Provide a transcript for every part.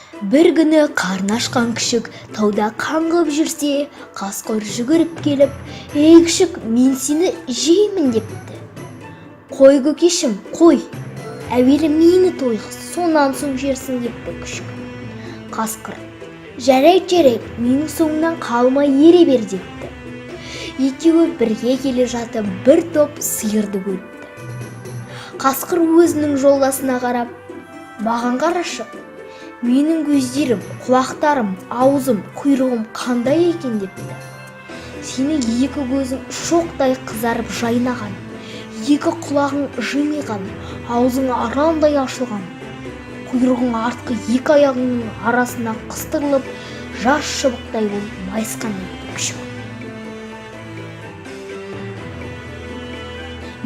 Бір күні қарны ашқан күшік тауда қаңғып жүрсе, қасқыр жүгіріп келіп, «Ей, күшік, мен сені жеймін», – депті. «Қой, көкешім, қой, әуелі мені тойғыз, сонан соң жерсің», – депті күшік. Қасқыр: «Жарайды, жарайды, менің соңымнан қалмай ере бер», – депті. Екеуі бірге келе жатып, бір топ сиырды көріпті. Қасқыр өзінің жолдасына қарап: «Маған қарашы, менің көздерім, құлақтарым, аузым, құйрығым қандай екен?» – депті. «Сенің екі көзің шоқтай қызарып жайнаған, екі құлағың жымиған, аузың арандай ашылған, құйрығың артқы екі аяғыңның арасына қыстырылып, жас шыбықтай болып майысқан», – депті күшік.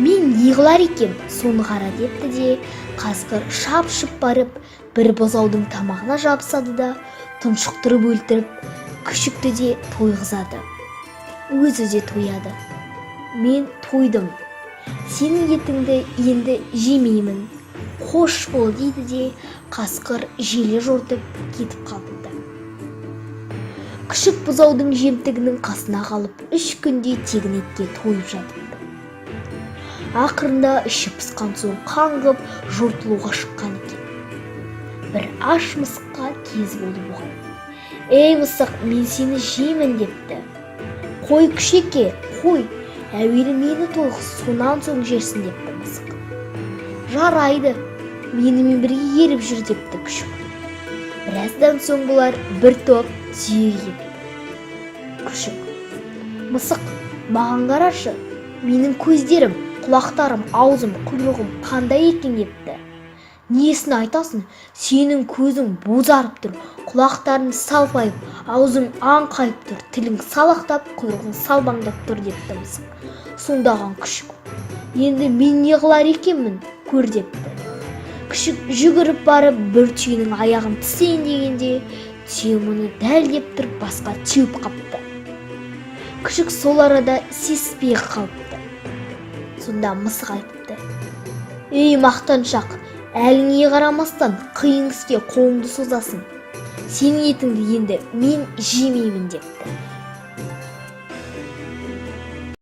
«Мен не қылар екем, соны қара», – депті де, қасқыр шапшып барып бір бұзаудың тамағына жабысады да, тұншықтырып өлтіріп, күшікті де тойғызады, өзі де тояды. «Мен тойдым, сенің етіңді енді жемеймін, қош бол», – дейді де, қасқыр желе жортып кетіп қалыпты. Күшік бұзаудың жемтігінің қасына қалып, 3 күндей тегін етке тойып жатыпты. Ақырында іші пысқан соң қаңғып жортылуға шыққан екен. Бір аш мысыққа кез болды бұған. «Ей, мысық, мен сені жеймін», – депті. «Қой, күшеке, қой, әуелі мені тойғыз, сонан соң жерсің», – депті мысық. «Жарайды, менімен бірге еріп жүр», – депті күшік. Біраздан соң бұлар бір топ түйеге келіпті. Күшік: «Мысық, маған қарашы, менің көздерім, құлақтарым, аузым, құйрығым қандай екен?» – депті. «Несін айтасың, сенің көзің бозарып тұр, құлақтарың салпайып, аузың аңқайып тұр, тілің салақтап, құйрығың салбаңдап тұр», – депті мысық. Сондаған күшік: «Енді мен не қылар екенмін, көр», – депті. Күшік жүгіріп барып бір түйенің аяғын тістейін дегенде, түйе мұны дәл деп тұрып басқа теуіп қапты. Күшік сол арада сеспей қалыпты. Сонда мысық айтыпты: «Ей, мақтаншақ, әліңе қарамастан қиын іске қолыңды созасың, сенің етіңді енді мен жемеймін», – депті.